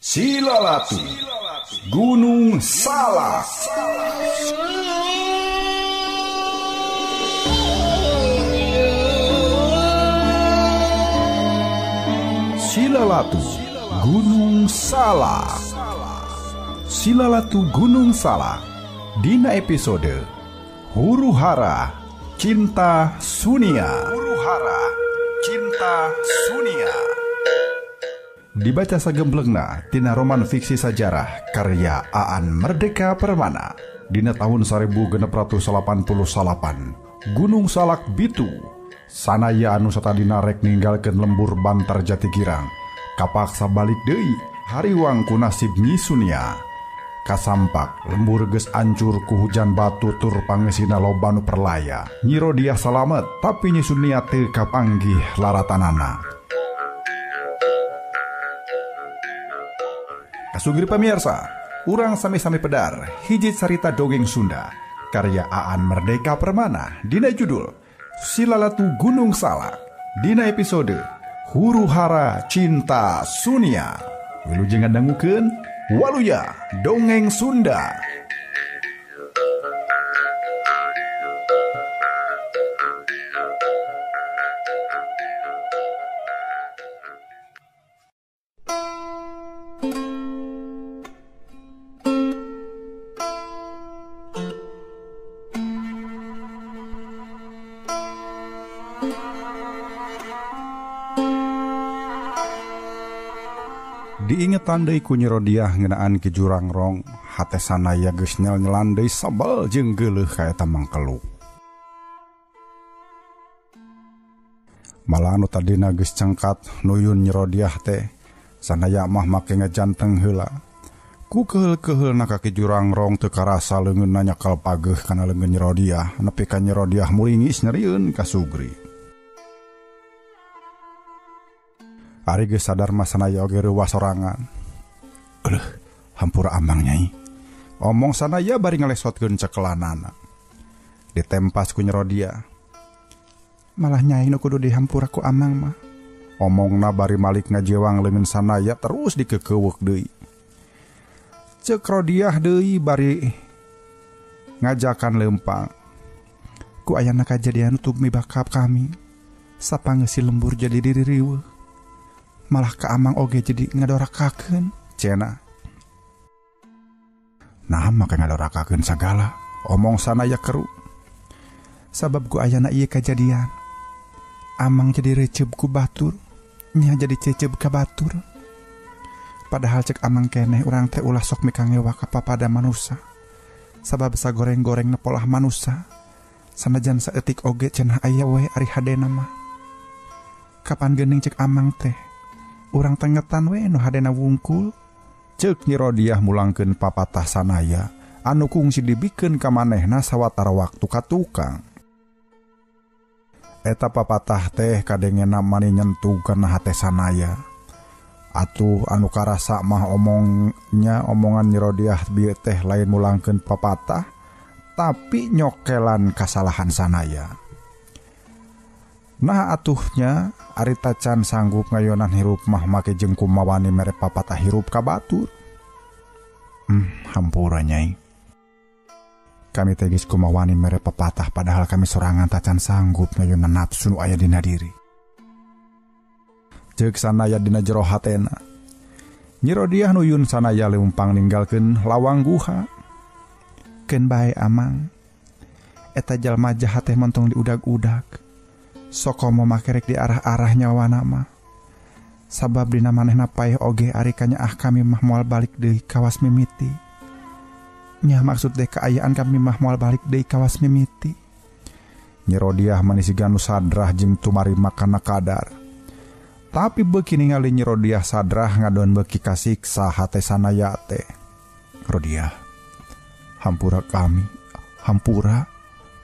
Silalatu Gunung Salak. Silalatu Gunung Salak. Silalatu Gunung Salak. Dina episode Huru Hara Cinta Sunia. Huru Hara Cinta Sunia. Dibaca sagemblengna tina roman fiksi sajarah karya Aan Merdeka Permana dina tahun 1688 Gunung Salak Bitu sanaya anu satadina rek ninggalkeun lembur Bantar Jati Girang kapaksa balik deui hariwang ku nasib Nyi Sunia. Kasampak lembur geus ancur ku hujan batu tur pangesina loba nu perlaya. Nyi Rodiah salamet tapi Nyi Sunia teu kapanggih laratanana. Kasugri pamirsa, urang sami-sami pedar hiji carita dongeng Sunda karya Aan Merdeka Permana dina judul Silalatu Gunung Salak dina episode Huru Hara Cinta Sunia. Wilujeng ngadangukeun Waluya Dongeng Sunda. Diingetan deui ku Nyi Rodiah ngeunaan Ki Jurangrong, hate sanaya geus nyel-nyelan deui sabel jeung geuleuh ka eta mangkeluk. Malah anu tadina geus cengkat nuyun Nyi Rodiah teh, sanaya mah make ngajanteng heula. Ku keheul-keheulna ka Ki Jurangrong teu karasa leungeunna nyakal pageuh kana leungeun Nyi Rodiah, nepi ka Nyi Rodiah muringis nyerieun ka Sugri. Ari geus sadar mah sanaya oge reuwas sorangan. Euleuh, hampura amang nyai. Omong sanaya bari ngalesotkeun cekelanana. Ditempas ku Nyi Rodiah. Malah nyai nu kudu dihampura ku amang mah. Omongna bari malik ngajewang leungeun sanaya terus dikekeuweuk deui. Ceuk Rodiah deui bari ngajakan leumpang. Ku ayana kajadian nu mibakap kami. Sapangeusi lembur jadi diri riweuh. Malah ka amang oge jadi ngadorakakeun cenah. Nah maka ngadorakakeun sagala omong sanaya keru. Sabab ku ayana ieu kajadian amang jadi recep ku batur, nya jadi cecep ka batur. Padahal cek amang keneh urang teh ulah sok mikangewa ka papada manusa. Sabab sagoreng-goreng nepolah manusa. Sanajan saeutik oge cenah aya we ari hadena mah. Kapan geuning cek amang teh urang tengetan we nu hadena wungkul. Ceuk Nyi Rodiah mulangkeun papatah sanaya anu kungsi dibikeun ka manehna sawatara waktu ka tukang. Eta papatah teh kadengena mani nyentuh kana hate sanaya. Atuh anu karasa mah omongnya omongan Nyi Rodiah bieu teh lain mulangkeun papatah tapi nyokelan kasalahan sanaya. Nah atuhnya ari tacan sanggup ngayonan hirup mah make jeung kumawani mere papatah hirup ka batur. Hampura nyai. Kami teh geus kumawani mere papatah padahal kami sorangan tacan sanggup ngayonan nafsu nu aya dina diri. Ceuk sanaya dina jero hatena. Nyi Rodiah nuyun sanaya leumpang ninggalkeun lawang guha. Keun bae amang. Eta jalma jahat teh montong diudag-udag. Sokomo makerek di arah-arah nyawana mah. Sabab dina manehna paeh oge ari kanyaah kami mah moal balik deui kawas mimiti. Nya maksud deh kaayaan kami mah moal balik deui kawas mimiti. Nyi Rodiah manisiga nu sadrah jeung tumarima kana kadar. Tapi beuki ningali Nyi Rodiah sadrah ngadon beuki kasiksa hate sanaya teh. Rodiah, hampura kami, hampura,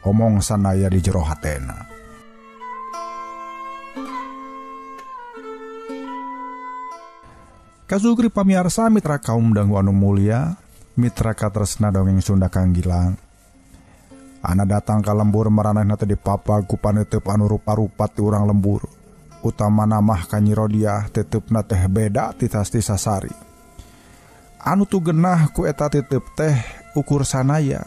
omong sanaya di jero hatena. Kasugri pamiarsa mitra kaum dangu anu mulia, mitra katresna dongeng Sunda Kang Gilang. Ana datang ka lembur maranehna teh dipapag ku paneuteub anu rupa-rupa ti urang lembur. Utamana mah ka Nyi Rodiah tetepna teh beda ti sasari. Anu tu genah ku eta titip teh ukur sanaya.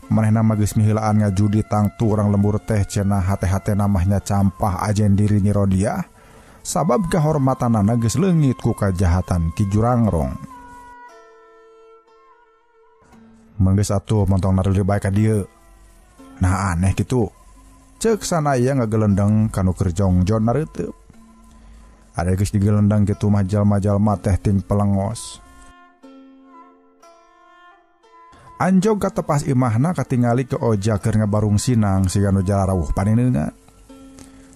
Manehna mah geus miheulaan ngajudi tangtu urang lembur teh cenah hate-hatena mah nya campah ajen diri Nyi Rodiah sabab kahormatanana geus leungit ku kajahatan Ki Jurangrong. Menggeus atuh montong nareli bae ka dieu. Nah aneh kitu. Ceuk sanaya ngagelendeng kanu keur jongjon nareuteup. Ada geus digelendang kitu mah jalma-jalma teh ting pelengos. Anjog ka tepas imahna katingali ke Oja keur ngabarung sinang siga nu jarawuh paneuneunan.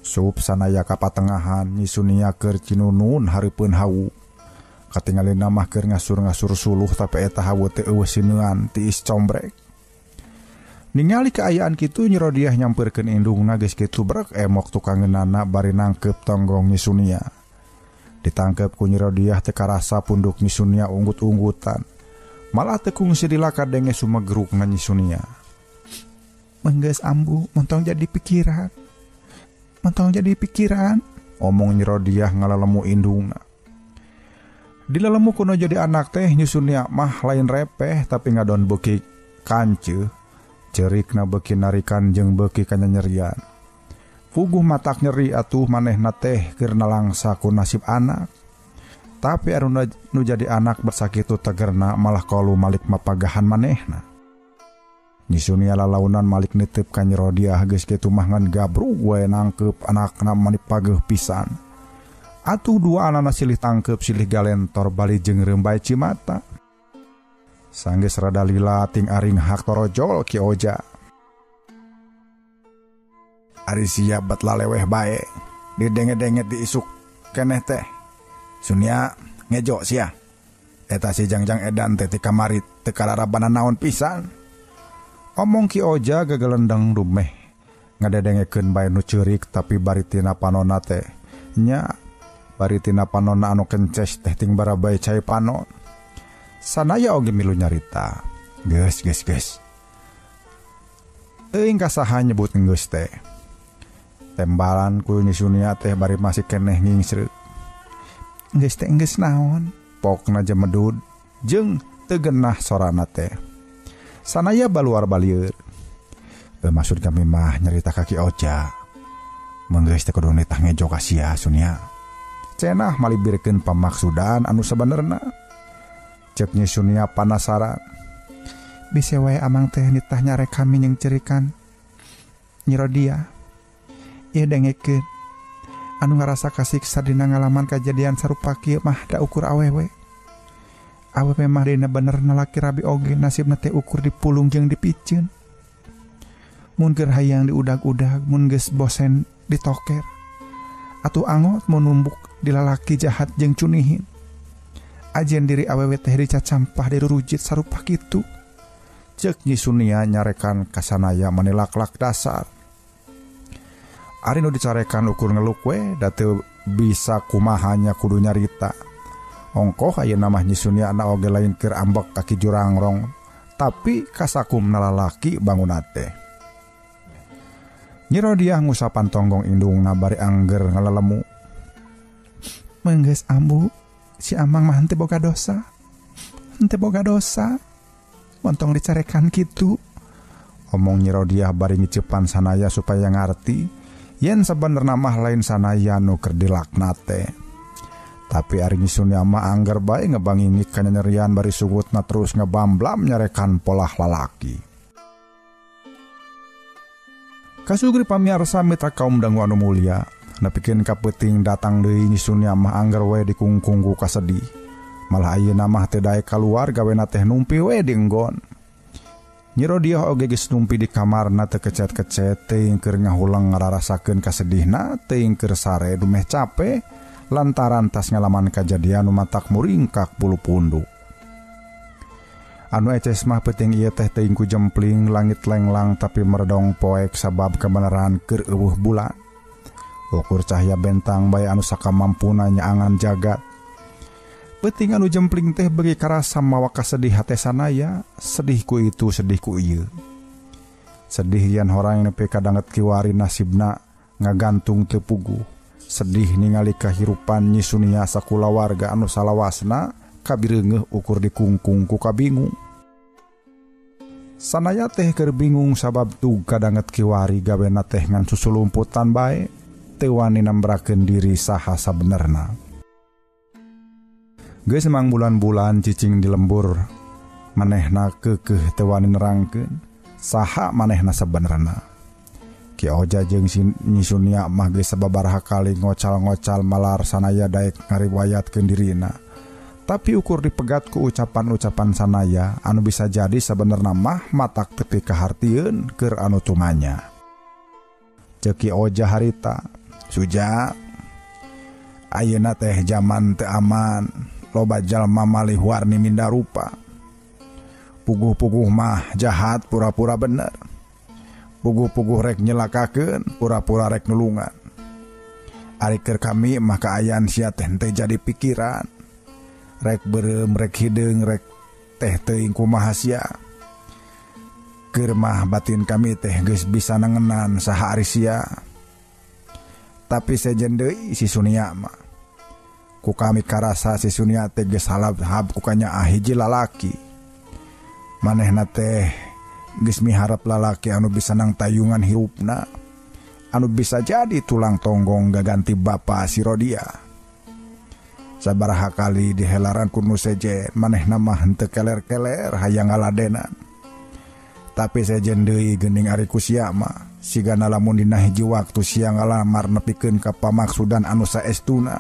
Sup sanaya ka patengahan Nyi Sunia keur cinunun hareupeun hawu. Katingalina mah keur ngasur-ngasur suluh tapi eta hawu teh eueuh sineuan tiis combrek. Ningali kaayaan kitu Nyi Rodiah nyampeurkeun indungna geus kitu brek emok tukangeunana bari nangkep tonggong Nyi Sunia. Ditangkep ku Nyi Rodiah teu karasa punduk Nyi Sunia unggut-unggutan. Malah teu kungsi dilaka denge sumegrukna Nyi Sunia. Menggeus ambu montong jadi pikiran. Montong jadi pikiran, omong Nyi Rodiah ngalalemu indungna. Dilalemu kuno jadi anak teh Nyi Sunia mah lain repeh tapi ngadon beuki kanceuh. Cerikna beuki narikan jeung beuki kanyanyerian. Puguh matak nyeri atuh manehna teh keur nalangsa ku nasib anak. Tapi anu nu jadi anak bersakitu tegerna malah kalu malik mapagahan manehna. Nyi Sunia lalaunan malik nitip ka Nyi Rodiah geus kitu mah ngan gabrug we nangkep anakna mani pageuh pisan. Atuh dua anana silih tangkep silih galentor bali jeung reumbai cimata. Sanggeus rada lila ting aring hak torojol Ki Oja. Ari sia bet laleweh bae didenge-denge di isuk keneh teh. Sunia ngejo sia. Eta si Jangjang edan teh ti kamari teu kararabana naon pisan. Omong Ki Oja gagelendeng dumeh ngadedengekeun bae nu ceurik tapi bari tina panonna teh nya bari tina panonna anu kences teh ting barabai cai panon. Sanaya oge milu nyarita. Geus geus geus. Teuing kasaha nyebut geus teh. Tembalan ku Nyi Sunia teh bari masih keneh ngingsreuk. Geus teh geus naon? Pokna jemedud jeung teu genah sorana teh. Sanaya baluar balieur. Maksud kami mah nyarita ka Ki Oja. Menggeus teh kudu nitah ngejo ka sia Sunia. Cenah malibirkeun pamaksudan anu sabenerna. Cek Nyi Sunia panasaran. Bise wae amang teh nitah nyarek kami jeung cerikan Nyi Rodiah. Ieu dengekeun. Anu ngarasa kasiksa dina ngalaman kajadian sarupa kieu mah da ukur awewe. Awewe mah dina benerna laki rabi oge nasibna teh ukur dipulung jeung dipiceun. Mun keur hayang diudag-udag mun geus bosen ditoker. Atuh angot mun numbuk di lalaki jahat jeung cunihin. Ajen diri awewe teh dicacampah dirurujit sarupa kitu. Ceuk Nyi Sunia nyarekan ka sanaya manilak-lak dasar. Ari nu dicarekan ukur ngeluk we da teu bisa kumahanya kudu nyarita. Ongkoh ayeuna mah Nyi Sunia na oge lain keur ambek ka Ki Jurangrong, tapi kasakumna lalaki bangunna teh. Nyi Rodiah ngusapan tonggong indungna bari angger ngalelemu. Menggeus ambu, si amang mah henteu boga dosa. Henteu boga dosa. Montong dicarekan kitu. Omong Nyi Rodiah bari ngiceupan sanaya supaya ngarti yen sabenerna mah lain sanaya nu keur dilakna teh. Tapi ari Nyi Sunia mah angger bae ngebangingik kanyanyerian bari sungutna terus ngebamblam nyarekan polah lalaki. Kasugri pamiarsa mitra kaum dangu anu mulia, nepikeun ka peuting datang deui Nyi Sunia mah angger we dikungkung ku kasedih. Malah ayeuna mah teu daek kaluar gawena teh numpi we di enggon. Nyi Rodiah oge geus numpi di kamarna teu kecet-kecet teuing keur ngahulang ngararasakeun kasedihna teuing keur sare dumeh cape lantaran tas ngalaman kajadian nu matak muringkak bulu punduk. Anu eces mah peuting ieu teh teuing ku jempling langit lenglang tapi meredong poek sabab kebenaran keur eueuh bulan. Ukur cahaya bentang bae anu sakamampuna nyaangan jagat. Peuting anu jempling teh beuki karasa mawa kasedih hate sanaya, sedih ku itu sedih ku ieu. Sedih yen horang nepi ka danget kiwari nasibna ngagantung teu puguh. Sedih ningali kahirupan Nyi Sunia sakulawarga anu salawasna Kabireungeuh ukur dikungkung ku kabingung. Sanaya teh keur bingung sabab tug kadanget kiwari gawena teh ngan susulumputan bae teu wani nambrakeun diri saha sabenerna. Geus mang bulan-bulan cicing di lembur manehna keukeuh teu wani nerangkeun saha manehna sabenerna. Ki Oja jeung Nyi Sunia mah geus sababaraha kali ngocal-ngocal malar Sanaya daek ngariwayatkeun dirina. Tapi ukur dipegat ku ucapan-ucapan Sanaya anu bisa jadi sabenerna mah matak tepi kahartieun keur anu tumanya. Ceuk Ki Oja harita, "Suja, ayeuna teh jaman teu aman, loba jalma malih warni minda rupa. Puguh-puguh mah jahat pura-pura bener. Puguh-puguh rek nyelakakeun, pura-pura rek nulungan. Ari keur kami mah kaayaan sia teh henteu jadi pikiran. Rek beureum, rek hideung, rek teh teuing kumaha sia. Keur mah batin kami teh geus bisa nengenan saha ari sia. Tapi sejen deui si Sunia mah. Ku kami karasa si Sunia teh geus halab-hab ku kanyaah hiji lalaki. Manehna teh geus miharep lalaki anu bisa nang tayungan hirupna, anu bisa jadi tulang tonggong gaganti bapa si Rodia. Sabaraha kali dihelaran ku nu sejen, manehna mah henteu keler-keler hayang ngaladenan. Tapi sejen deui geuning ari ku sia mah, sigana lamun dina hiji waktu sia ngalamar nepikeun ka pamaksudan anu saestuna.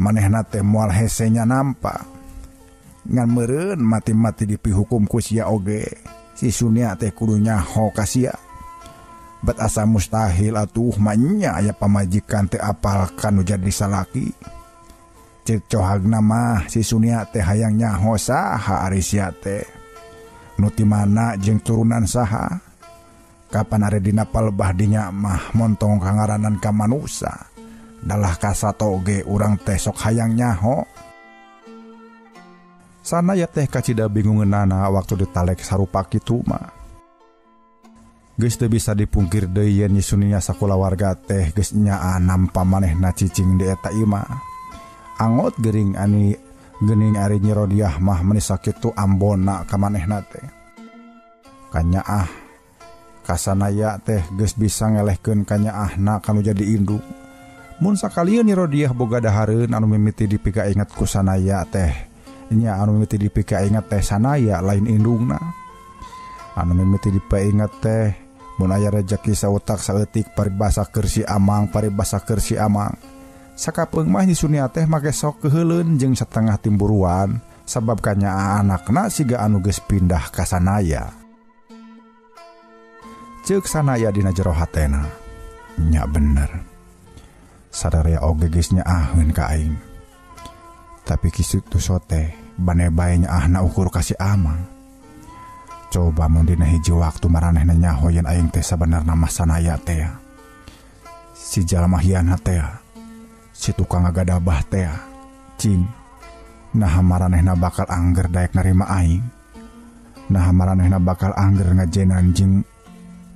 Manehna teh moal hese nya nampa. Ngan meureun mati-mati dipihukum ku sia oge. Si Sunia teh kudu nyaho ka sia. Bet asa mustahil atuh manya aya pamajikan teu apal kanu jadi salaki. Ceuk cohagna mah si Sunia teh hayang nyaho saha ari sia teh. Nu ti mana jeung turunan saha. Kapan ari dina palebah dinya mah montong kangaranan ka manusa. Dalah kasato ge urang teh sok hayang nyaho. Sanaya teh kacida bingungeunana waktu ditalek sarupa kitu mah. Geus teu bisa dipungkir deui yen Nyi Sunia sakulawarga teh geus nyaah nampa manehna cicing di eta imah. Angot gering ani geuning ari Nyi Rodiah mah meuni sakitu ambona ka manehna teh. Kanyaah ka Sanaya teh geus bisa ngelehkeun kanyaahna kanu jadi indung. Mun sakalieun Nyi Rodiah boga dahareun anu mimiti dipika inget ku Sanaya teh. Nya anu mimiti dipika inget teh Sanaya lain indungna. Anu mimiti dipainget teh mun aya rejeki sautak saeutik paribasa keur si amang, paribasa keur si amang. Sakapeung mah Nyi Sunia teh make sok keuheuleun jeung satengah timburuan sabab kanyaah anakna siga anu geus pindah ka Sanaya. Ceuk Sanaya dina jero hatena, nya bener. Sadarea oge geus nyaaheun ka aing. Tapi kitu sote bane bae nyaahna ukur ka si amang. Coba mun dina hiji waktu maranehna nyaho yen aing teh sabenerna mah Sanaya teh. Si jalma hianat teh. Si tukang ngagadabah teh. Cing. Naha maranehna bakal angger daek narima aing. Naha maranehna bakal angger ngajenan jeung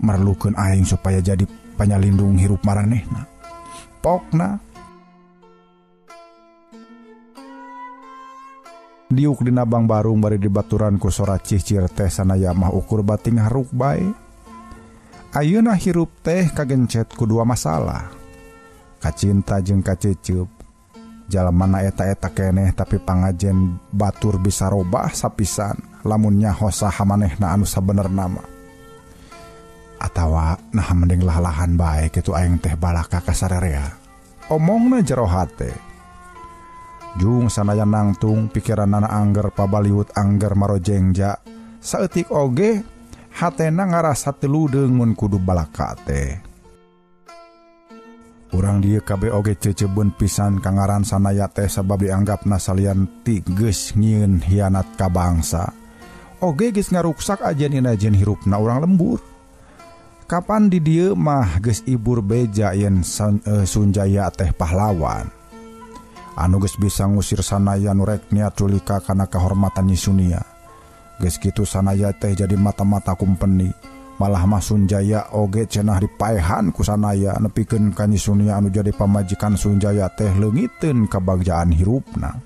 merlukeun aing supaya jadi panyalindung hirup maranehna. Pokna diuk dina bang barung bari dibaturan ku sora cicir teh Sanaya mah ukur bating haruk bae. Ayeuna hirup teh kagencet ku dua masalah. Kacinta jeung kaceceup. Jalmana eta-eta keneh tapi pangajen batur bisa robah sapisan lamun nyaho saha manehna anu sabenerna mah. Atawa nah mending lah-lahan bae kitu aing teh balaka ka sararea. Omongna jero hate. Jung Sanaya nangtung pikiranana angger pabaliut angger marojengja. Saeutik oge hatena ngarasa teu ludeung mun kudu balaka teh. Urang dieu kabeh oge ceuceubeun pisan ka ngaran Sanaya teh sabab dianggapna salian ti geus nyieun hianat ka bangsa. Oge geus ngaruksak ajen-ajen hirupna urang lembur. Kapan di dieu mah geus ibur beja yen Sunjaya teh pahlawan. Anu geus bisa ngusir Sanaya nu rek niat culika kana kahormatan Nyi Sunia. Geus kitu Sanaya teh jadi mata-mata kumpeni. Malah mah Sunjaya oge cenah dipaehan ku Sanaya nepikeun ka Nyi Sunia anu jadi pamajikan Sunjaya teh leungiteun kabagjaan hirupna.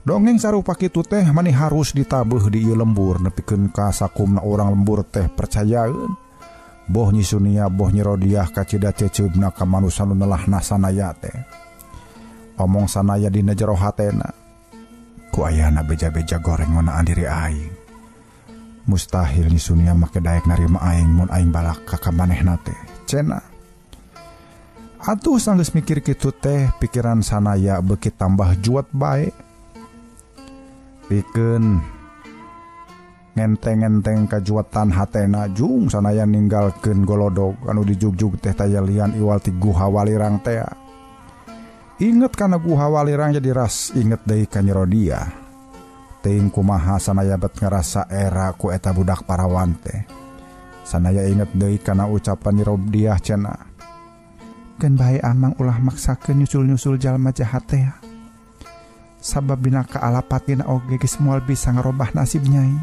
Dongeng sarupa kitu teh mani harus ditabeuh di ieu lembur nepikeun ka sakumna urang lembur teh percayaeun. Boh Nyi Sunia boh Nyi Rodiah kacida ceceubna ka manusa nu nelahna sanaya teh. Omong sanaya dina jero hatena. Ku ayana beja-beja goreng ngeunaan diri aing. Mustahil Nyi Sunia make daek narima aing mun aing balaka ka manehna teh. Cenah. Atuh sanggeus mikir kitu teh pikiran sanaya beuki tambah juat bae. Pikeun ngenteng-ngenteng kajuatan hatena jung sanaya ninggalkeun golodog anu dijugjug teh taya lian iwal ti Guha Walirang tea. Inget kana Guha Walirang jadi ras inget deui ka Nyi Rodiah. Teuing kumaha sanaya bet ngarasa era ku eta budak parawan teh. Sanaya inget deui kana ucapan Nyi Rodiah cenah. Keun bae amang ulah maksakeun nyusul-nyusul jalma jahat teh. Sabab dina kaalapatina oge geus moal bisa ngarobah nasib nyai.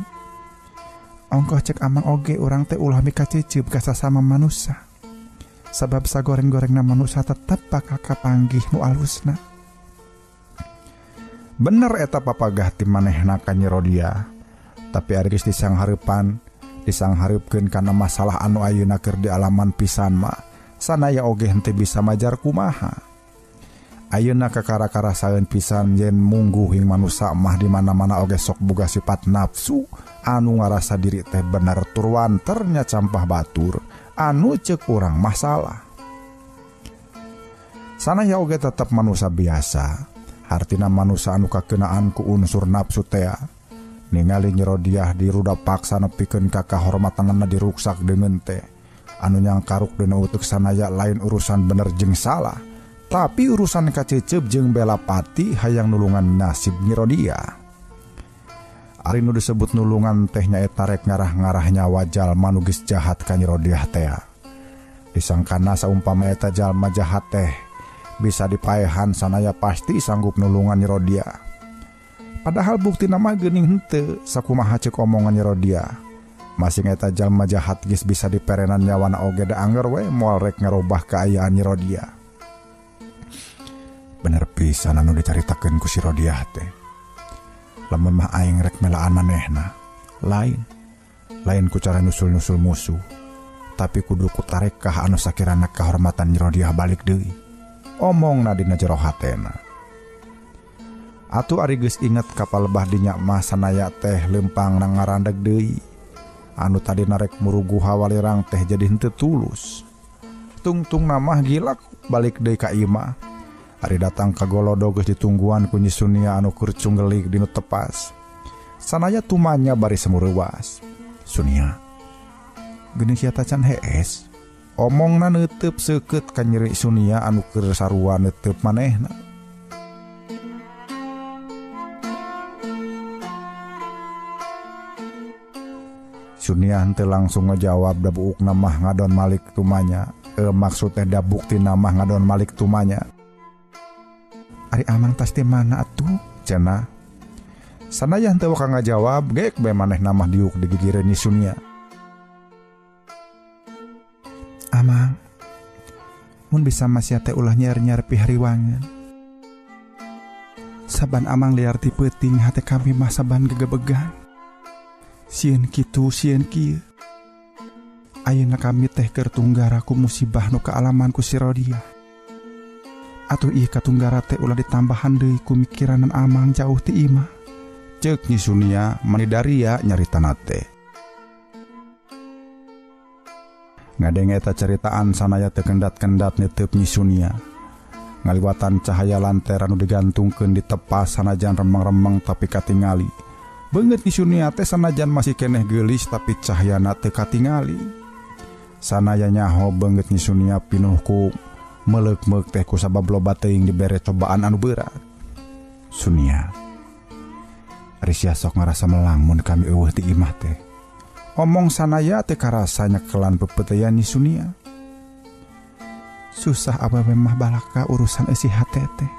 Ongkoh cek amang oge urang teh ulah mikaceceup ka sasama manusa. Sabab sagoreng-gorengna manusa tetep bakal kapanggih nu alusna. Bener eta papagah ti manehna ka Nyi Rodiah. Tapi ari geus disanghareupan, disanghareupkeun kana masalah anu ayeuna keur dialaman pisan mah, sanaya oge henteu bisa majar kumaha. Ayeuna kakara-karasaeun pisan yen mungguhing manusa mah di mana-mana oge sok boga sifat nafsu anu ngarasa diri teh bener tur wanternya campah batur anu ceuk urang masalah. Sanaya oge tetep manusa biasa, hartina manusa anu kakeunaan ku unsur nafsu tea. Ningali Nyi Rodiah diruda paksa nepikeun ka kahormatanana diruksak deungeun teh. Anu nyangkaruk dina uteuk sanaya lain urusan bener jeung salah, tapi urusan kacecep jeung bela pati hayang nulungan nasib Nyi Rodiah. Ari nu disebut nulungan teh nyaeta rek ngarah-ngarah nyawa jalma nu geus jahat ka Nyi Rodiah tea. Disangkana saumpama eta jalma jahat teh bisa dipaehan sanaya pasti sanggup nulungan Nyi Rodiah. Padahal buktina mah geuning henteu sakumaha ceuk omongan Nyi Rodiah. Masing eta jalma jahat geus bisa diperenan nyawana oge da angger we moal rek ngarobah kaayaan Nyi Rodiah. Bener pisan anu dicaritakeun ku si Rodiah teh. Lamun mah aing rek melaan manehna, lain ku cara nyusul-nyusul musuh, tapi kudu ku tarekah anu sakirana kahormatan Nyi Rodiah balik deui. Omongna dina jero hatena. Atuh ari geus inget ka palebah dinya mah sanaya teh leumpang na ngarandeg deui. Anu tadi narek murugu Walirang teh jadi henteu tulus. Tungtungna mah gilak balik deui ka imah. Ari datang ka golodog geus ditungguan ku Nyi Sunia anu keur cunggelik dinu tepas. Sanaya tumanya bari semureuwas. Sunia, geuning sia tacan hees. Omongna neuteub seukeut ka Nyi Sunia anu keur sarua neuteub manehna. Sunia henteu langsung ngajawab da buukna mah ngadon malik tumanya. Maksud teh da buktina mah ngadon malik tumanya. Ari amang tas di mana atuh? Cenah. Sanaya henteu waka ngajawab, gek bae manehna mah diuk di gigireun Nyi Sunia. Amang, mun bisa masih teh ulah nyiar-nyiar pihariwangan. Saban amang liar ti peuting hate kami mah saban gegebegan. Sieun kitu sieun kieu. Ayeuna kami teh keur tunggara ku musibah nu kaalaman ku si Rodiah. Atuh ieu katunggara teh ulah ditambahan deui ku mikiranan amang jauh ti imah. Ceuk Nyi Sunia mani daria nyaritana teh. Ngadenge eta caritaan sanaya teu kendat-kendat neteup Nyi Sunia. Ngaliwatan cahaya lantera nu digantungkeun di tepas sanajan remeng-remeng tapi katingali. Beungeut Nyi Sunia teh sanajan masih keneh geulis tapi cahayana teu katingali. Sanaya nyaho beungeut Nyi Sunia pinuh ku meleuk-meuk teh ku sabab loba teuing dibere cobaan anu berat. Sunia, ari sia sok ngarasa melang mun kami eueuh ti imah teh. Omong sanaya teh karasa nyekelan pepeuteyan Nyi Sunia. Susah awewe mah balaka urusan eusi hate teh.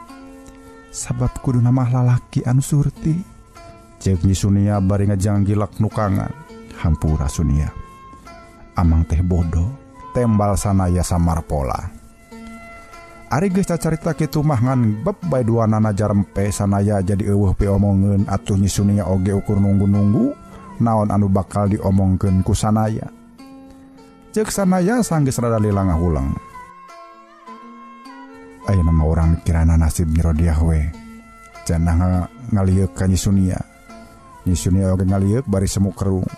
Sabab kuduna mah lalaki anu surti. Ceuk Nyi Sunia bari ngajanggilak nukangan. Hampura Sunia. Amang teh bodoh, tembal sanaya samar pola. Ari geus cacarita kitu mah ngan beb bae duanana jarempe sanaya jadi eueuh piomongeun atuh Nyi Sunia oge ukur nunggu-nunggu naon anu bakal diomongkeun ku sanaya. Ceuk sanaya sanggeus rada lila ngahuleng. Ayeuna mah urang mikirana nasib Nyi Rodiah we. Cenah ngalieuk ka Nyi Sunia. Nyi Sunia oge ngalieuk bari semu kerung.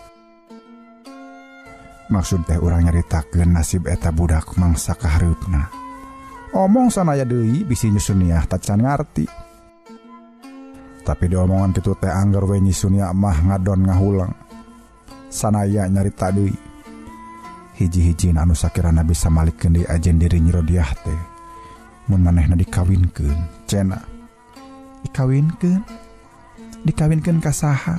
Maksud teh urang nyaritakeun nasib eta budak mangsa kahareupna. Omong sanaya deui bisi Nyi Sunia tacan ngarti. Tapi diomongan kitu teh angger we Nyi Sunia mah ngadon ngahuleng. Sanaya nyarita deui. Hiji-hijina anu sakirana bisa malikeun deui ajen diri Nyi Rodiah teh. Mun manehna dikawinkeun, cenah. Dikawinkeun? Dikawinkeun ka saha?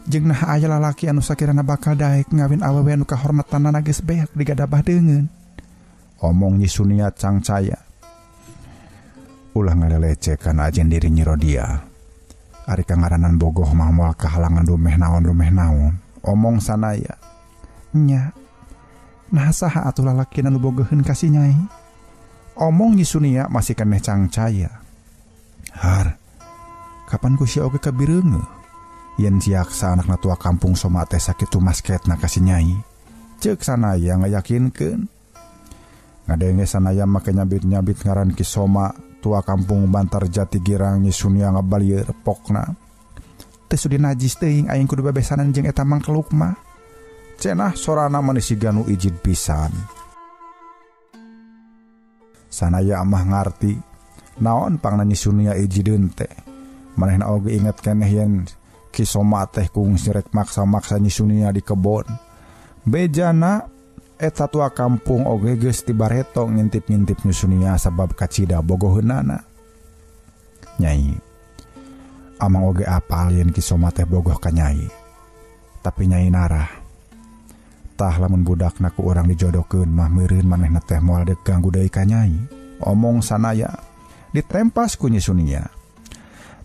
Jeung naha aya lalaki anu sakirana bakal daek ngawin awewe anu kahormatanana geus beak digadabah deungeun. Omong Nyi Sunia cangcaya. Ulah ngalelecekan ajen diri Nyi Rodiah. Ari kangaranan bogoh mah moal kahalangan dumeh naon dumeh naon. Omong sanaya. Nya. Naha saha atuh lalaki anu bogoheun ka si Nyai? Omong Nyi Sunia masih keneh cangcaya. Har. Kapan ku sia oge kabireungeuh? Yen siaksa anakna tua kampung Soma teh sakitu masketna ka si Nyai. Ceuk sanaya ngayakinkeun. Ngadenge sanaya make nyabit-nyabit ngaran Ki Soma tua kampung Bantar Jati Girang Nyi Sunia ngabalieur pokna. Teu sudi najis teuing aing kudu bebesanan jeung eta mangkeluk mah. Cenah sorana mani siga nu ijid pisan. Sanaya mah ngarti naon pangna Nyi Sunia ijideun teh. Manehna oge inget keneh yen Ki Soma teh kungsi rek maksa-maksa Nyi Sunia di kebon. Bejana eta tua kampung oge geus tibareto ngintip-ngintip Nyi Sunia sabab kacida bogoheunana. Nyai, amang oge apal yen Ki Soma teh bogoh ka Nyai. Tapi Nyai narah. Tah lamun budakna ku urang dijodohkeun mah meureun manehna teh moal deuk ganggu deui ka Nyai. Omong sanaya ditempas ku Nyi Sunia.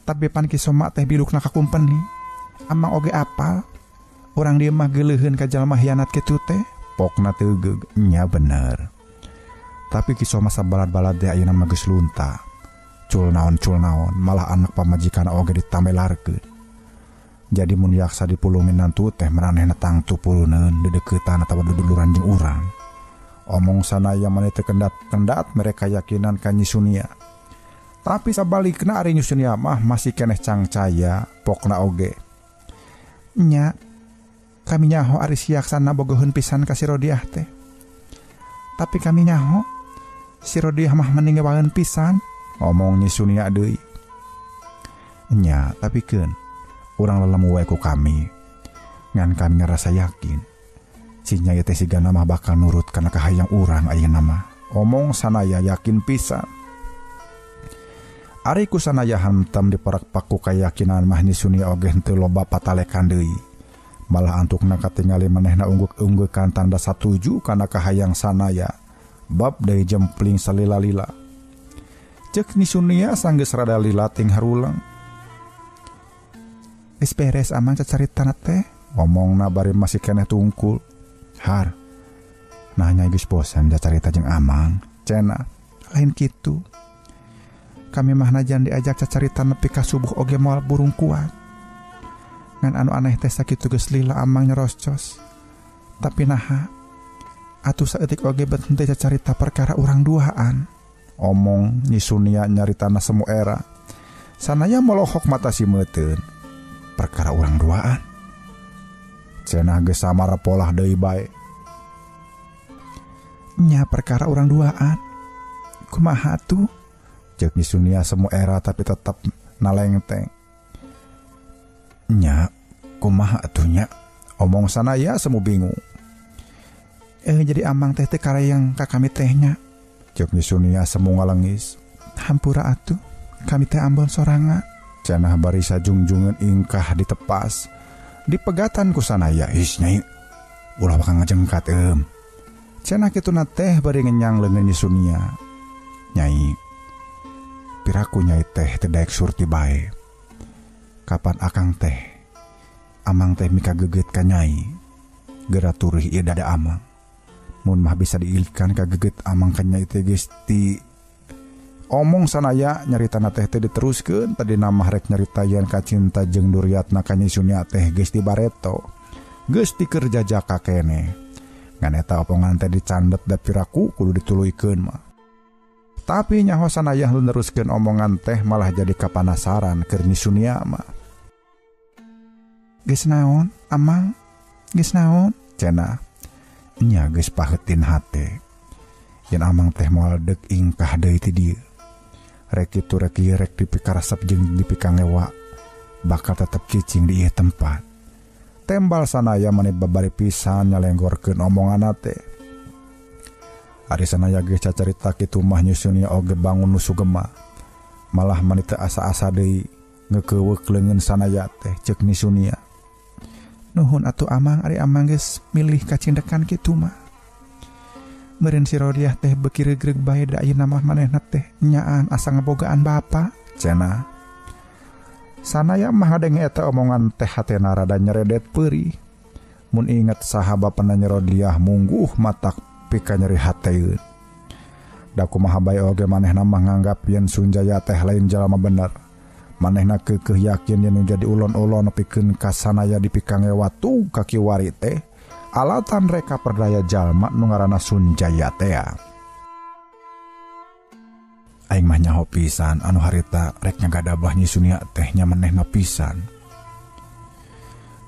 Tapi pan Ki Soma teh bilukna ka kumpeni. Amang oge apal urang dieu mah geuleuheun ka jalma hianat kitu teh. Pokna teu nya bener. Tapi Ki Soma sabalad-balad teh ayeuna mah geus lunta. Cul naon malah anak pamajikan oge ditamelarkeun. Jadi mun yaksa dipulungin nantu teh maranehna tangtu puluneun dedeukeutan atawa duduluran jeung urang. Omong sanaya mane teu kendat-kendat mereka yakinan ka Nyi Sunia. Tapi sabalikna ari Nyi Sunia mah masih keneh cangcaya pokna oge. Nya kami nyaho ari si Yaksana bogoheun pisan ka si Rodiah teh. Tapi kami nyaho si Rodiah mah mending ngewangeun pisan. Omong Nyi Sunia deui. Nya tapi keun urang lelemu wae ku kami. Ngan kami ngerasa yakin si Nyai teh sigana mah bakal nurut kana kahayang urang ayeuna mah. Omong sanaya yakin pisan. Ari ku sanaya hantam diparak paku kayakinan mah Nyi Sunia oge henteu loba patalekan deui. Malah antukna katingali manehna ungguk-unggukan tanda satuju kana kahayang sanaya. Bab deui jempling salila-lila. Ceuk Nyi Sunia sanggeus rada lila ting harulang. Geus beres amang cacaritana teh. Omongna bari masih keneh tungkul. Har. Nah Nyai geus bosan cacarita jeung amang. Cenah. Lain kitu. Kami mah najan diajak cacarita nepi ka subuh oge moal burung kuat. Ngan anu aneh teh sakitu geus lila amang nyeroscos. Tapi naha atuh saeutik oge bet henteu cacarita perkara urang duaan. Omong Nyi Sunia nyaritana semu era. Sanaya molohok mata si meuteun. Perkara urang duaan. Cenah geus samar polah deui bae. Nya perkara urang duaan. Kumaha atuh? Ceuk Nyi Sunia semu era tapi tetap nalengteng. Nya kumaha atuh nya? Omong sanaya semu bingung. Jadi amang teh teh karayang ka kami teh nya. Ceuk Nyi Sunia semu ngalengis. Hampura atuh, kami teh ambon sorangan. Cenah bari sajungjungeun ingkah ditepas. Dipegatan ku sanaya. Is Nyai, ulah bakal ngajengkat eum. Cenah kituna teh bari ngenyang leungeun Nyi Sunia. Nyai, piraku Nyai teh teu daek surti bae. Kapan akang teh amang teh mika geget ka Nyai. Geura turih ieu dada amang. Mun mah bisa diilkan ka geget amang ka Nyai teh geus ti Omong sanaya nyaritana teh teh diteruskeun tadi mah rek nyarita yen kacinta jeung duriatna ka Nyi Sunia teh geus dibareto. Geus dikerja jaka keneh. Ngan eta omongan teh dicandet da piraku kudu dituluykeun mah. Tapi nyaho sanaya neruskeun omongan teh malah jadi kapanasaran keur Nyi Sunia mah. Geus naon, Amang? Geus naon? Cenah. Nya geus paheutin hate. Yen Amang teh moal deuk ingkah deui ti dieu. Rek kitu rek ieu rek dipikaresep jeung dipikangewa bakal tetep cicing di ieu tempat. Tembal sanaya mani babari pisan nyalenggorkeun omonganna teh. Ari sanaya geus cacarita kitu mah Nyi Sunia oge bangun nu sugema. Malah mani teu asa-asa deui ngekeuweuk leungeun sanaya teh ceuk Nyi Sunia. Nuhun atuh Amang, ari Amang geus milih kacindekan kitu mah. Meureun si Rodiah teh beuki regreg bae da ayeuna mah manehna teh nyaan asa ngebogaan bapa cenah. Sanaya mah ngadenge eta omongan teh hatena rada nyeredet peurih. Mun inget saha bapana Nyi Rodiah mungguh matak pika nyeri hateun. Da kumaha bae oge manehna mah nganggap yen Sunjaya teh lain jalma bener. Manehna keukeuh yakin yen nu jadi ulon-ulon pikeun ka sanaya dipikangewa tu ka kiwari teh alatan reka perdaya jalma nu ngaranna Sunjaya teh. Aing mah nyaho pisan anu harita rek nyagadabah Nyi Sunia teh nya manehna pisan.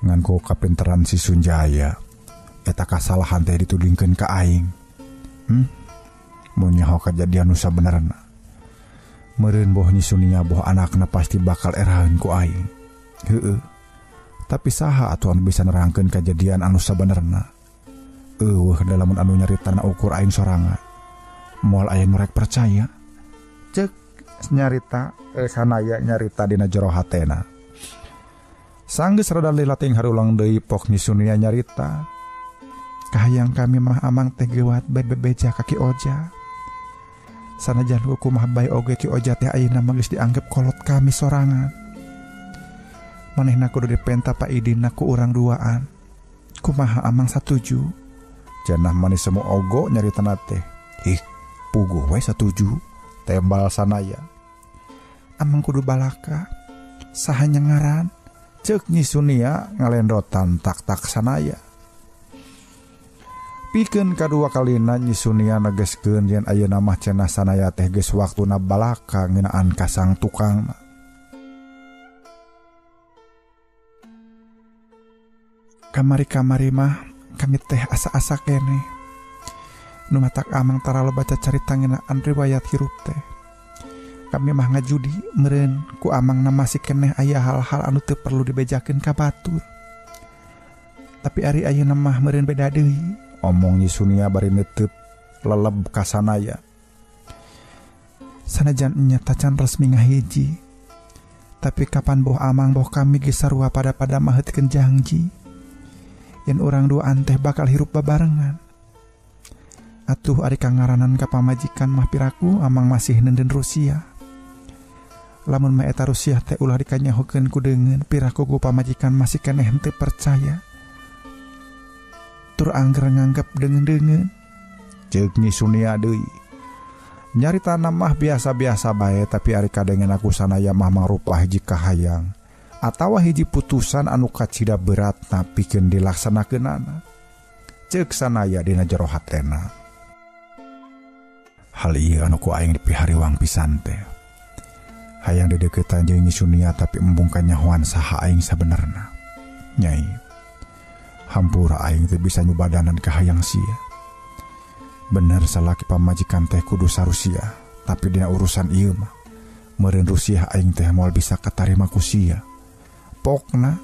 Ngan ku kapinteran si Sunjaya eta kasalahan teh ditudingkeun ka aing. Mun nyaho kajadian nu sabenerna. Meureun boh Nyi Sunia boh anakna pasti bakal eraheun ku aing. Heueuh. Tapi saha atuh anu bisa nerangkeun kajadian anu sabenerna? Eueuh da lamun anu nyaritana ukur aing sorangan. Moal aya nu rek percaya. Ceuk nyarita sanaya nyarita dina jero hatena. Sanggeus rada lila ting harulang deui pok Nyi Sunia nyarita. Kahayang kami mah Amang teh geuwat bae bebeja ka Ki Oja. Sanajan kumaha bae oge Ki Oja teh ayeuna mah geus dianggep kolot kami sorangan. Manehna kudu dipenta Pak Idin ku urang duaan. Kumaha Amang satuju? Cenah manis semu ogo nyaritana teh. Ih, puguh we satuju. Tembal sanaya. Amang kudu balaka. Saha nyangaran? Ceuk Nyi Sunia ngalendotan tak-tak sanaya. Pikeun kadua kalina Nyi Sunia negeskeun yen ayeuna mah cenah sanaya teh geus waktuna balaka ngeunaan ka sang tukangna. Kamari-kamari mah kami teh asa-asa keneh. Nu matak Amang taralo baca carita ngeunaan riwayat hirup teh. Kami mah ngajudi meureun ku Amangna masih keneh aya hal-hal anu teu perlu dibejakeun ka batur. Tapi ari ayeuna mah meureun beda deui. Omong Nyi Sunia bari neuteut leleb ka sanaya. Sanajan nya tacan resmi ngahiji. Tapi kapan boh Amang boh kami geus sarua pada-pada maheutkeun janji. Yen urang duaan teh bakal hirup babarengan. Atuh ari kangaranan ka pamajikan mah piraku Amang masih nenden Rusia. Lamun mah eta Rusia teh ulah dikanyahokeun ku deungeun piraku ku pamajikan masih keneh henteu percaya. Tur angger nganggep deungeun-deungeun. Ceuk Nyi Sunia deui. Nyaritana mah biasa-biasa bae tapi ari kadengen aku sanaya mah mangrupa hiji kahayang atawa hiji putusan anu kacida beratna pikeun dilaksanakeunana. Ceuk sanaya dina jero hatena. Hal ieu anu ku aing dipihariwang pisan teh. Hayang dideuketan jeung Nyi Sunia tapi embung kanyahoan saha aing sabenerna. Nyai, hampura aing teu bisa nyubadanan ka hayang sia. Bener salaki pamajikan teh kudu sarusia, tapi dina urusan ieu mah meureun Rusia aing teh moal bisa katarima ku sia. Pokna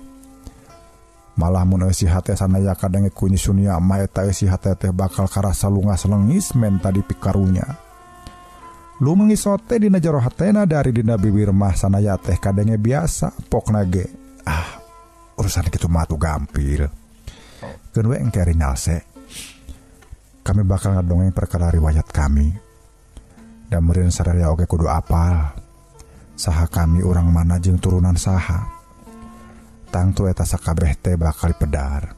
malah mun eusi hate sanaya kadenge ku Nyi Sunia mah eta eusi hate teh bakal karasa lungas lengis menta dipikarunya. Lumengis sote dina jero hatena dari dina bibir mah sanaya teh kadenge biasa pokna ge. Ah, urusan kitu mah atuh gampil. Keun we engke ari nyalse. Kami bakal ngadongeng perkara riwayat kami. Da meureun sararea oge kudu apal. Saha kami urang mana jeung turunan saha. Tangtu eta sakabeh teh bakal pedar.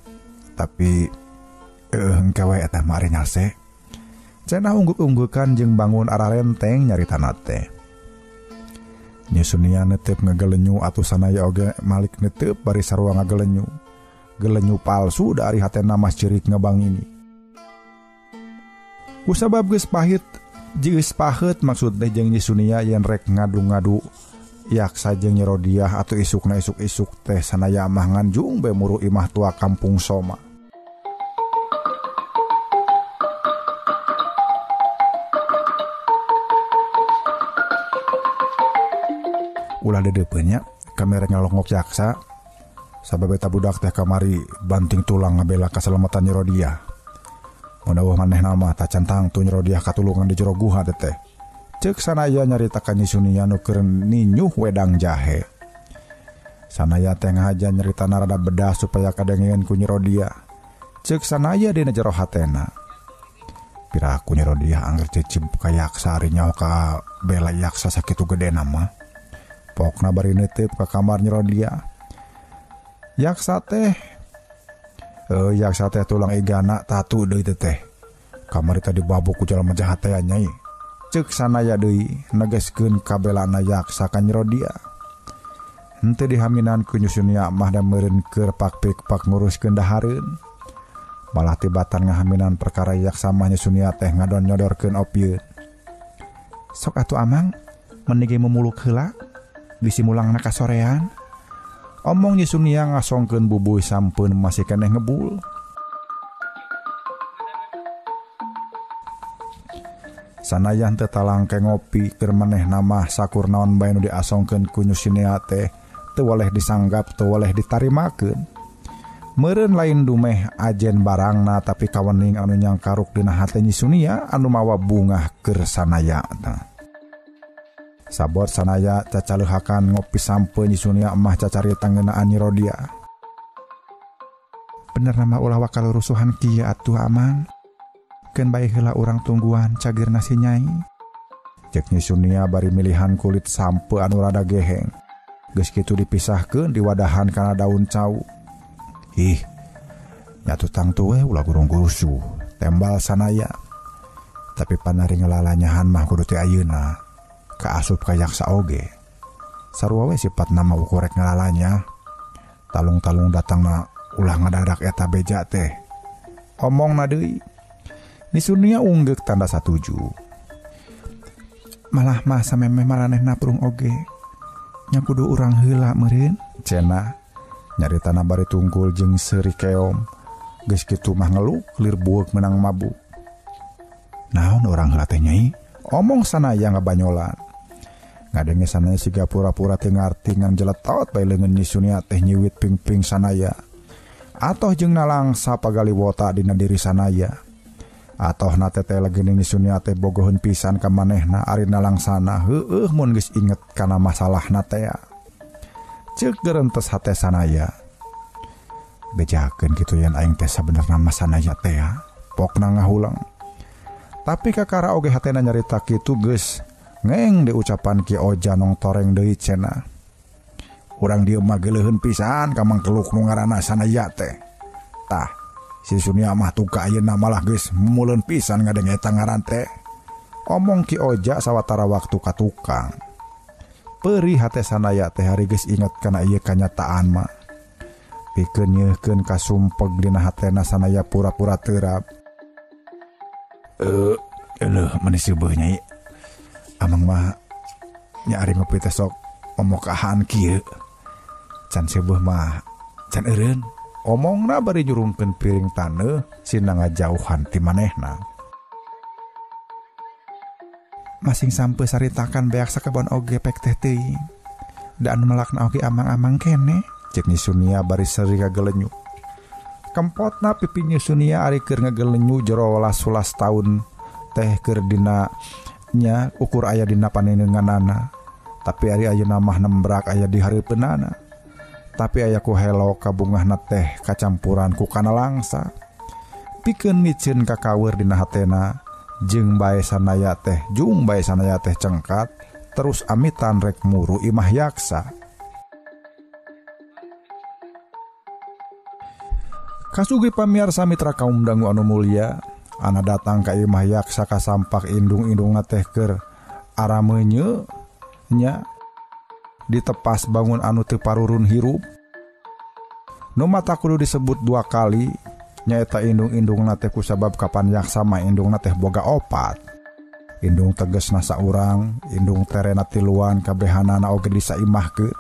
Tapi engke we eta mah ari nyalse. Cenah ungguk-unggukan jeung bangun arah renteng nyaritana teh. Nyi Sunia netep ngagelenyu atuh Sanaya oge malik netep bari sarua ngagelenyu. Gelenyu palsu dari hatena mah ceurik ngebangini. Kusabab geus pahit geus paheut maksud teh jeung Nyi Sunia yen rek ngadu-ngadu yaksa jeung Nyi Rodiah atuh isukna isuk-isuk teh Sanaya mah nganjung bae muru imah tua kampung Soma. Ulah dedeupeun nya kamera nyalongok yaksa sabab eta budak teh kamari banting tulang ngabela kasalamatan Nyi Rodiah. Mun eueuh manehna mah tacan tangtu Nyi Rodiah katulungan di jero guha teh. Ceuk Sanaya nyarita ka Nyi Sunia nu keur ninyuh wedang jahe. Sanaya teh ngahaja nyaritana rada bedah supaya kadengeun ku Nyi Rodiah. Ceuk Sanaya dina jero hatena. Piraku Nyi Rodiah angger cicip ka yaksa ari nyaho ka bela yaksa sakitu gedena mah. Pokna bari neuteup ka kamar Nyi Rodiah. Yaksa teh tulang igana tatu deui teh. Kamari tadi babuk ku jalma jahat teh nyai. Ceuk Sanaya deui negeskeun kabelana yaksa ka Nyi Rodiah. Henteu dihaminan ku Nyi Sunia mah da meureun keur pak-pik-pak nguruskeun dahareun. Malah tibatan ngahaminan perkara yaksa mah Nyi Sunia teh ngadon nyodorkeun opieun. Sok atuh amang mending memuluk heula bisi mulangna kasorean. Omong Nyi Sunia ngasongkeun bubuy sampeun masih keneh ngebul. Sanaya teu talangke ngopi keur manehna mah sakur naon bae nu diasongkeun ku Nyi Sunia teh teu waleh disanggap teu waleh ditarimakeun. Meureun lain dumeh ajen barangna tapi kawening anu nyangkaruk dina hate Nyi Sunia anu mawa bungah keur Sanaya teh. Sabot Sanaya cacaleuhakan ngopi sampeun Nyi Sunia mah cacarita ngeunaan Nyi Rodiah. Bener nama ulah wakal rusuhan kieu atuh amang. Keun bae heula urang tungguan cageurna si Nyai. Cek Nyi Sunia bari milihan kulit sampe anu rada geheng. Geus kitu dipisahkeun diwadahan kana daun cau. Ih, nyatu tangtu we ulah gurung-gurusuh, tembal Sanaya. Tapi panari ngelalanyahan mah kudu teh ayeuna. Kaasup ka yaksa oge. Sarua we sipatna mah ukur rek ngalalanya. Talung-talung datangna ulah ngadadak eta beja teh. Omongna deui. Nyi Sunia unggeuk tanda satuju. Malah mah samemeh maranehna prung oge. Nya kudu urang heula meureun cenah. Nyaritana bari tungkul jeung seuri keom. Geus kitu mah ngeluk lir bueuk meunang mabuk. Naon urang heula teh Nyai? Omong Sanaya ngabanyolan. Ngadenge Sanaya siga pura-pura teu ngarti ngan jeletot bae leungeun Nyi Sunia teh nyiwit ping-ping Sanaya. Atoh jeung nalangsa pagaliwota dina diri Sanaya. Atoh na teh legening Nyi Sunia teh bogoheun pisan ka manehna ari nalangsana heueuh mun geus inget kana masalahna teh. Ceuk gerentes hate Sanaya. Bejakeun kitu yen aing teh sabenerna mah Sanaya teh pokna ngahulang. Tapi kakara oge hatena nyarita kitu geus ngeng di ucapan Ki Oja nong toreng deui cenah. Urang dieu mah geuleuheun pisan ka mangkeluk nu ngaranna Sanaya teh. Tah, si Sunia mah tuka ayeuna malah geus muleun pisan ngadenge eta ngaran teh. Omong Ki Oja sawatara waktu ka tukang. Perih hate Sanaya teh hari geus inget kana ieu kanyataan mah. Pikeun nyeuhkeun kasumpeg dina hatena Sanaya pura-pura teurap. Eleuh meni seubeeh Nyai. Amang mah nya ari ngopi teh sok momokahan kieu. Can seubeeh mah can eureun. Omongna bari nyurungkeun piring taneuh sina ngajauhan ti manehna. Masing sampe saritakan beak sakebon oge pek teh teuing. Da anu melakna oge amang-amang kene, cek Nyi Sunia bari seuri kagelenyu. Kempotna pipi Nyi Sunia ari keur ngagelenyu jero welas-welas taun teh keur dina nya ukur aya dina panenenganana. Tapi ari ayeuna mah nembrak aya di hareupeunana. Tapi aya ku helo kabungahna teh kacampuran ku kana langsa. Pikeun miceun kakaweur dina hatena jeung bae Sanaya teh jung bae Sanaya teh cengkat terus amitan rek muru imah yaksa. Kasugi pamiarsa mitra kaum dangu anu mulia, ana datang ka imah yaksa kasampak indung-indungna teh keur arameunye nya. Ditepas bangun anu teu parurun hirup. Nu mata kudu disebut dua kali nyaeta indung-indungna teh kusabab kapan yaksa mah indungna teh boga opat. Indung tegesna saurang, indung terena tiluan kabehanana oge disaimahkeun.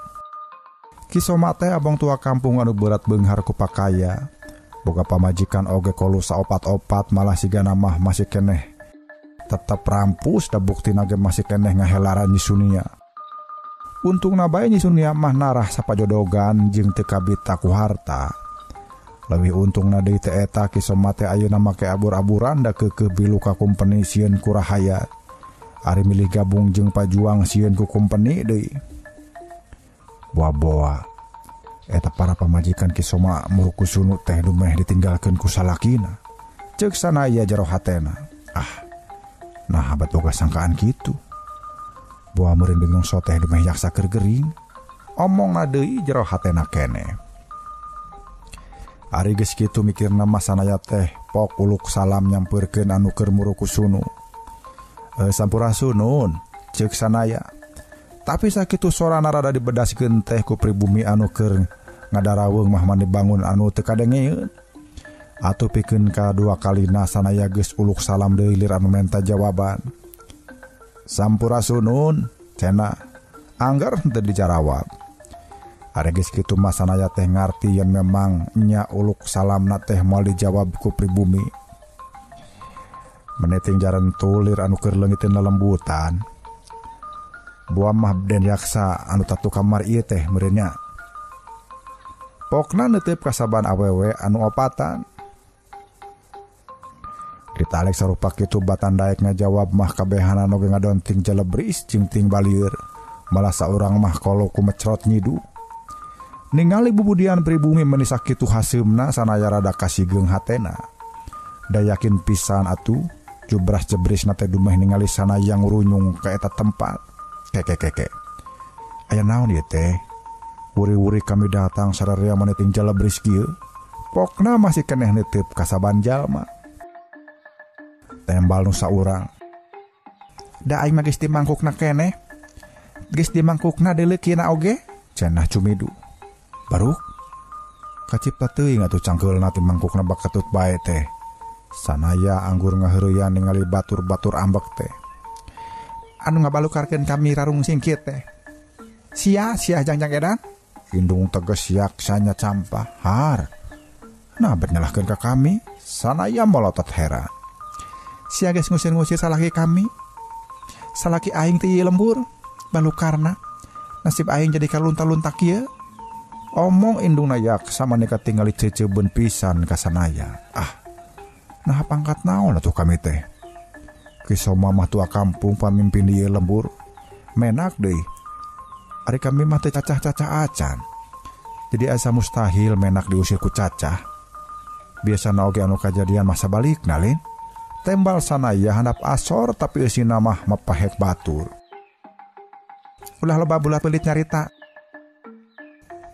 Ki Soma teh abong tua kampung anu berat beunghar ku pakaya. Boga pamajikan oge kolu saopat-opat malah sigana mah masih keneh tetep rampus da buktina ge masih keneh ngahelaran Nyi Sunia. Untungna bae Nyi Sunia mah narah sapajodogan jeung teu kabita ku harta. Leuwih untungna deui teh eta Ki Soma teh ayeuna make abur-aburan da keukeuh bilu ka kumpeni sieun ku rahayat. Ari milih gabung jeung pajuang sieun ku kumpeni deui. Boa-boa eta para pamajikan Ki Soma murukusunu teh dumeh ditinggalkeun ku salakina. Ceuk sanaya jero hatena. Ah, nah bat boga sangkaan kitu. Boa meureun bingung so teh dumeh yaksa keur gering. Omongna deui jero hatena keneh. Ari geus kitu mikirna mah sanaya teh pok uluk salam nyampeurkeun anu keur murukusunu. Sampurasunun ceuk sanaya. Tapi sakitu sorana rada dibedaskeun teh ku pribumi anu keur ngadaraweng mah mani bangun anu teu kadengeun. Atuh pikeun kadua kalina sanaya geus uluk salam deui lir anu menta jawaban. Sampurasunun cenah angger teu dijarawab. Ari geus kitu mah sanaya teh ngarti yen memang nya uluk salamna teh moal dijawab ku pribumi. Meneting jaran tulir anu keur leungiteun lelembutan. Buah mah den yaksa anu tatu kamar ieu teh meureun nya. Pokna neuteup kasaban awewe anu opatan. Ditalek sarupa kitu batan daek ngajawab mah kabehanana oge ngadonting jelebris jeung ting balieur. Malah saurang mah kolo kumecrot nyidu. Ningali bubudian pribumi meni sakitu haseumna sanaya rada kasigeung hatena. Da yakin pisan atuh jubras jebrisna teh dumeh ningali sanaya ngurunyung ka eta tempat. Keke. Aya naon ieu teh? Wuri-wuri kami datang sararea maneting jalebris kieu. Pokna masih keneh nitip kasaban jalma. Tembal nu saurang. Da aing mah geus dimangkukna keneh. Geus dimangkukna deuleukina oge, cenah cumidu. Baruk kacipta teuing atuh cangkeulna ti mangkukna baketut bae teh. Sanaya anggur ngaheureuyan ningali batur-batur ambek teh. Anu ngabalukarkeun kami rarung singkit teh. Sia sia jangjang edan. Indung teges yaksanya campah. Har. Nah bernyalahkeun ka kami. Sanaya molotot heran. Sia geus ngusir-ngusir salaki kami. Salaki aing teh ieu lembur. Balukarna. Nasib aing jadi kalunta-lunta kieu. Omong indungna yaksa maneka tingali ceceubeun pisan ka sanaya. Ah. Nah pangkat naon atuh kami teh. Ki Soma mah tua kampung pamimpin ieu lembur. Menak deui. Ari kami mah teh cacah-cacah acan. Jadi asa mustahil menak diusir ku cacah. Biasana oge anu kajadian masa balikna lin. Tembal sanaya handap asor tapi eusina mah mapahek batur. Ulah loba bulat belit nyarita.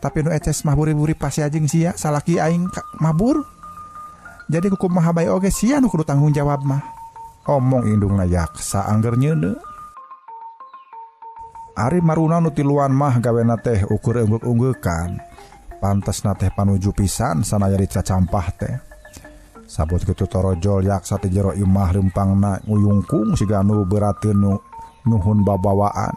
Tapi nu eces mah buri-buri pasti ajeng sia salaki aing mabur. Jadi kumaha bae oge sia nu kudu tanggung jawab mah. Omong indungna yaksa angger nyeuneu. Ari maruna nu tiluan mah gawena teh ukur ungguk-unggeukan. Pantasna teh panuju pisan sanaya dicacampah teh. Sabut kitu torojol yaksa teh jero imah leumpangna nguyungkung siga anu beurateun nyuhun babawaan.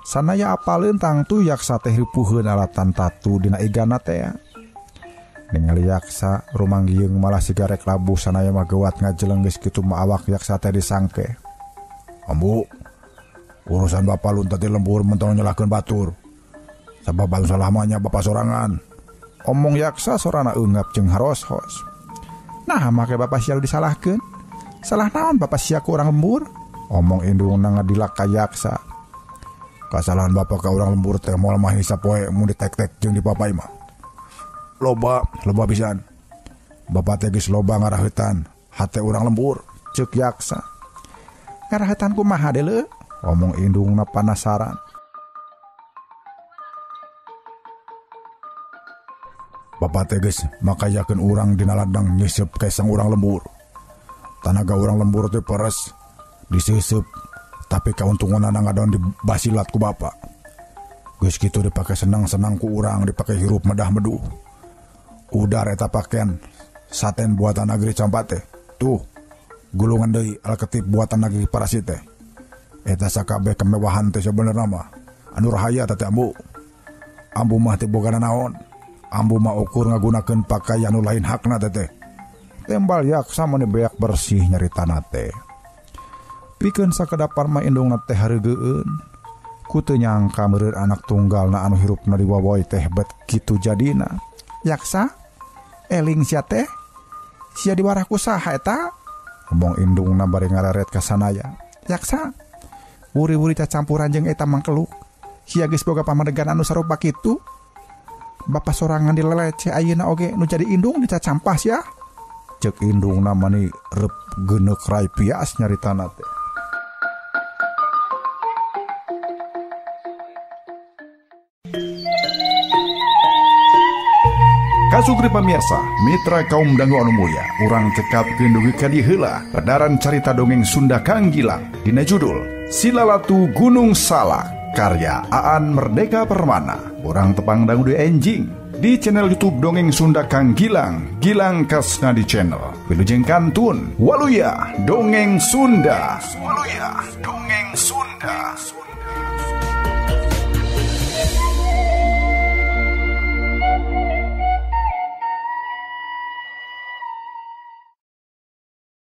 Sanaya apaleun tangtu yaksa teh ripuheun alatan tatu dina igana teh. Ningali yaksa rumanggieung malah siga rek labuh sanaya mah geuwat ngajeleng geus kitu mah awak yaksa teh disangke. Ambu, urusan bapak lunta di lembur mentong nyalahkeun batur. Sabab anu salah mah nya bapak sorangan. Omong yaksa sorana eungap jeung haros-hos. Nah make bapak sia disalahkeun. Salah naon bapak sia ku urang lembur? Omong indungna ngadilak ka yaksa. Kasalahan bapak ka urang lembur teh moal mah sapoe mun ditek-tek jeung di bapak mah. Loba, loba pisan. Bapak teh geus loba ngarahutan hate urang lembur, ceuk yaksa. Ngarahutan kumaha deuleu? Omong indungna panasaran. Bapak teh geus makayakeun urang dina ladang nyeuseub kaesang urang lembur. Tanaga urang lembur teh peres diseuseup. Tapi kauntunganana ngadon dibasilat ku bapak. Geus kitu dipake senang-senang ku urang dipake hirup medah meduh. Udar eta pakaian saten buatan negeri Campa teh. Tuh, gulungan deui alketip buatan negeri Parasit teh. Eta sakabeh kemewahan teh sabenerna mah. Anu rahaya teh ambu. Ambu mah teu boga naon. Ambu mah ukur ngagunakeun pakaian anu lain hakna teh. Tembal Yaksa mani beak bersih nyaritana teh. Pikeun sakedapan mah indungna teh hareugeun. Ku teu nyangka meureun anak tunggalna anu hirupna diwawoy teh bet kitu jadina. Yaksa, eling sia teh? Sia diwarah ku saha eta? Ngomong indungna bari ngararet ka Sanaya. Yaksa, wuri-wuri cacampuran jeung eta mangkeluk. Sia geus boga pamadegan anu sarupa kitu. Bapa sorangan dileleceh ayeuna oge nu jadi indung dicacampah sia. Ceuk indungna mani reup geuneuk rai pias nyaritana teh. Kasukri pamirsa, mitra kaum dangu anu mulya, urang cekapkeun dugi ka dieu heula pedaran carita dongeng Sunda Kang Gilang dina judul Silalatu Gunung Salak karya Aan Merdeka Permana. Urang tepang dangu deui enjing di channel YouTube Dongeng Sunda Kang Gilang, Gilang Kasnadi Channel. Wilujeng kantun, waluya Dongeng Sunda. Waluya Dongeng Sunda.